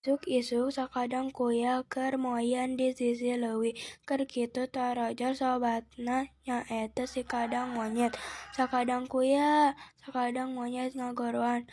Isuk-isuk Sakadang Kuya keur moyan di sisi leuwi. Keur kitu torojol sobatna nyaeta Sikadang Monyet. "Sakadang Kuya!" Sakadang Monyet ngagoroan.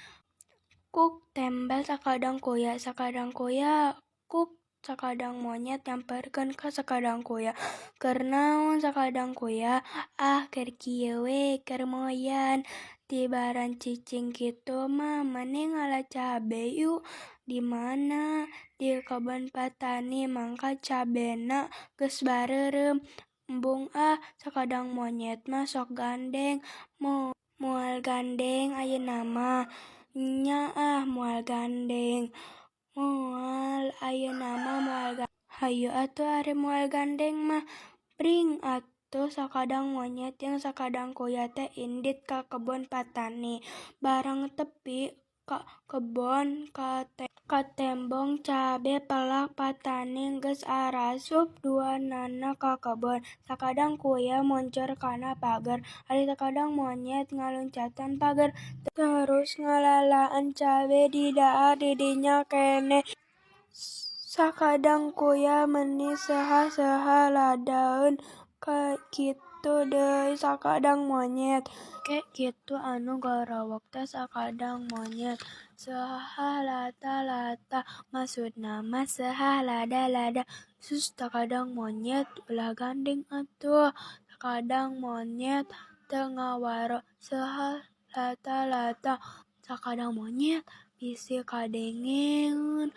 "Kuk!" Tembel Sakadang Kuya. "Sakadang Kuya! Kuk!" Sakadang Monyet nyamperkeun ka Sakadang Kuya. "Keur naon Sakadang Kuya?" "Ah, keur kieu we, keur moyan. Tibaran cicing kitu mah meni ngala cabe yu." "Di mana?" "Di kebon patani, mangka cabena geus bareureum." "Embung ah, Sakadang Monyet mah sok gandeng." "Moal gandeng ayeuna mah." "Enya ah, moal gandeng." "Moal, ayeuna mah moal gandeng." "Hayu atuh ari moal gandeng mah." Bring atuh Sakadang Monyet jeung Sakadang Kuya teh indit ka kebon patani. Barang tepi ka kebon katembong cabe pelak patani geus arasup duanana ka kebon. Sakadang Kuya moncor kana pager, ari Sakadang Monyet ngaluncatan pager. Terus ngalalaan cabe didahar di dinya keneh. Sakadang Kuya meni seuhah-seuhah ladaeun kitu deui Sakadang Monyet. Engke kitu anu gorowok teh Sakadang Monyet. "Seuhah latah-latah, maksudna mah seuhah lada-lada." "Sus Sakadang Monyet, ulah gandeng atuh." Sakadang Monyet teu ngawaro. "Seuhah latah-latah Sakadang Monyet, bisi kadengeeun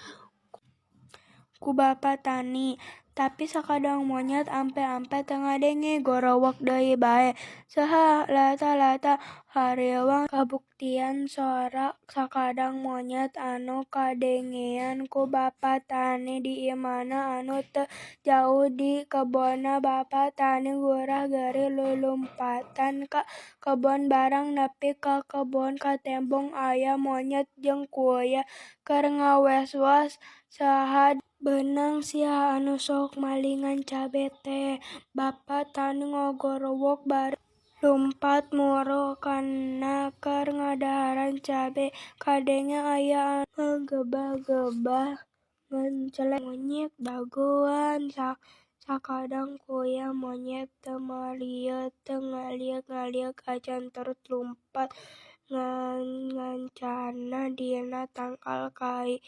ku Bapa Tani." Tapi Sakadang Monyet ampe-ampe teu ngadenge, gorowok deui bae. "Seuhah latah-latah." Hariwang kabuktian sora Sakadang Monyet anu kadengean ku Bapa Tani di imahna anu teu jauh ti kebonna. Bapa Tani gurah-gerih lulumpatan ka kebon. Barang nepi ka kebon katembong aya Monyet jeung Kuya keur ngawes-wes. "Saha beunang sia anu sok malingan cabe teh?" Bapa Tani ngagorowok bari lumpat muru kana keur ngadaharan cabe. Kadenge aya anu ngagebah-gebah ngencleng. "Monyet dagoan Sakadang Kuya." Monyet teu marieu, teu ngaliuk-ngaliuk acan terus lumpat ngancana dina tangkal kai.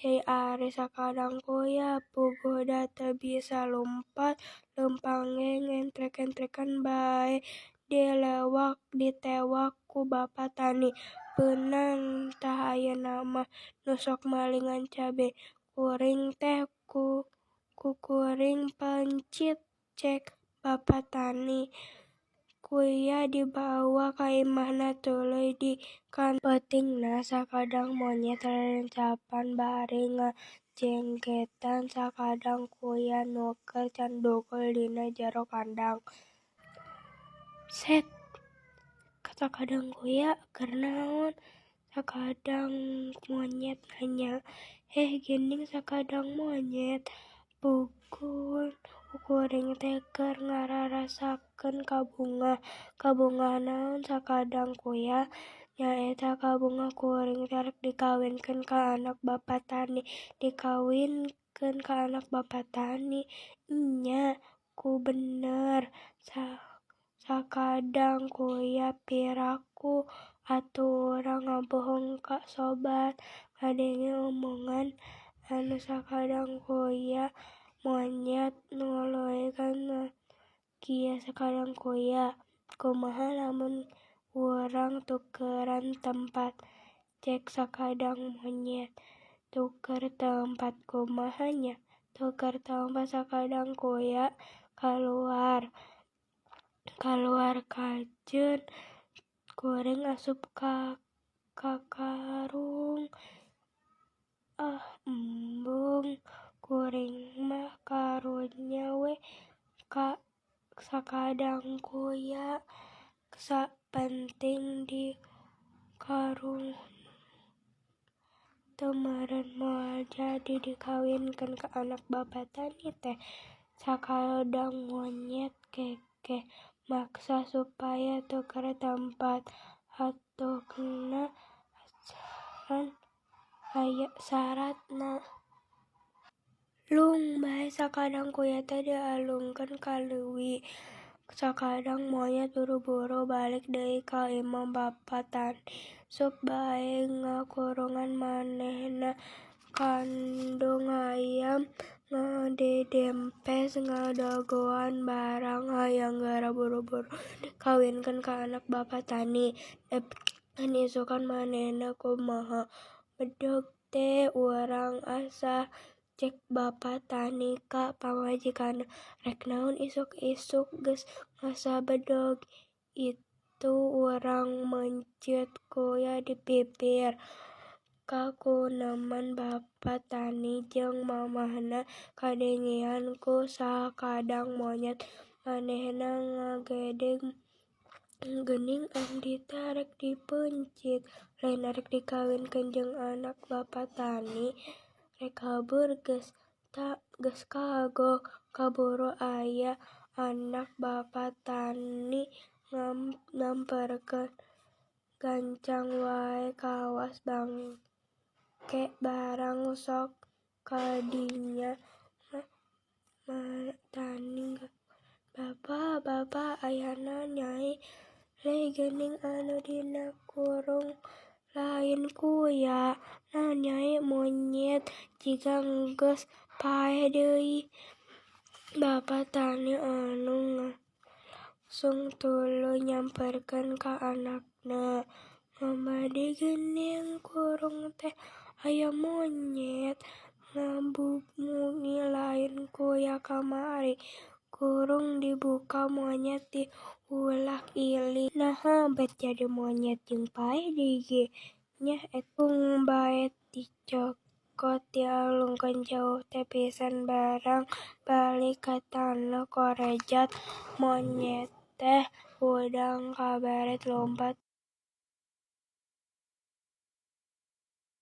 Ari Sakadang Kuya puguh da teu bisa lumpat, leumpang ge ngentrek-ngentrekan bae ditewak ku Bapa Tani. "Beunang tah ayeuna mah nu sok malingan cabe kuring teh, ku kuring peuncit," cek Bapa Tani. Kuya dibawa ka imahna tuluy di. Peutingna Sakadang Monyet rerencapan bari ngajenggetan Sakadang Kuya nu keur candugul dina jero kandang. "Set, Sakadang Kuya, keur naon?" Sakadang Monyet nanya. "Heh ginding Sakadang Monyet, puguh kuring teh keur ngararasakeun kabungah." "Kabungah naon Sakadang Kuya?" "Nyaeta kabungah kuring teh rek dikawinkeun ka anak Bapa Tani." "Dikawinkeun ka anak Bapa Tani?" "Enya, ku bener Sakadang Kuya, piraku atuh urang ngabohong ka sobat." Ngadenge omongan anu Sakadang Kuya, Monyet nuluykeun kieu, "Sakadang Kuya, kumaha lamun urang tukeran tempat?" Cek Sakadang Monyet, "Tuker tempat kumaha nya?" "Tuker tempat Sakadang Kuya, kaluar kajeun kuring asup ka karung." "Ah, embung kuring mah karunya we ka Sakadang Kuya, sapenting di karung teu meureun moal jadi dikawinkeun ka anak Bapa Tani teh." Sakadang Monyet kekeh maksa supaya tuker tempat. Hateuhna Aya saratna. Lung bae sakadang kuya teh dialungkeun ka leuwi. Sakadang monyet buru-buru balik deui ka imah Bapa Tani. Sup bae ngakurungan manehna kandung hayam ngadedempes ngadagoan barang hayang geura buru-buru dikawinkeun ka anak Bapa Tani. Depikeun isukan manehna kumaha. Bedog teh urang asah cek Bapa Tani ka pamajikanna. Rek naon isuk-isuk geus ngasah bedog. Itu urang meuncit kuya di pipir. Kakuneman Bapa Tani jeung mamahna kadengean ku sakadang monyet. Manehna ngagedeg geuning abdi teh arek dipeuncit, lain arek dikawinkeun jeung anak Bapa Tani. Rek kabur geus kagok kaburu aya anak Bapa Tani nyamperkeun. Gancang wae kawas bangke barang sok kadinya. Mama Tani Bapa, Bapa aya naon Nyai? Leh geuning anu dina kurung lain kuya. Naon Nyai monyet jiga geus paeh deui. Bapa Tani anu ngalangsung tuluy nyamperkeun ka anakna. Ngabade geuning kurung teh aya monyet ngabubungi lain kuya kamari. Kurung dibuka monyet diulak-ilik. Naha bet jadi monyet jeung paeh deui ge. Nyah eta lung bae dicokot dialungkeun jauh teh pisan barang balik ka taneuh korejat. Monyet teh hudang kabaret lumpat.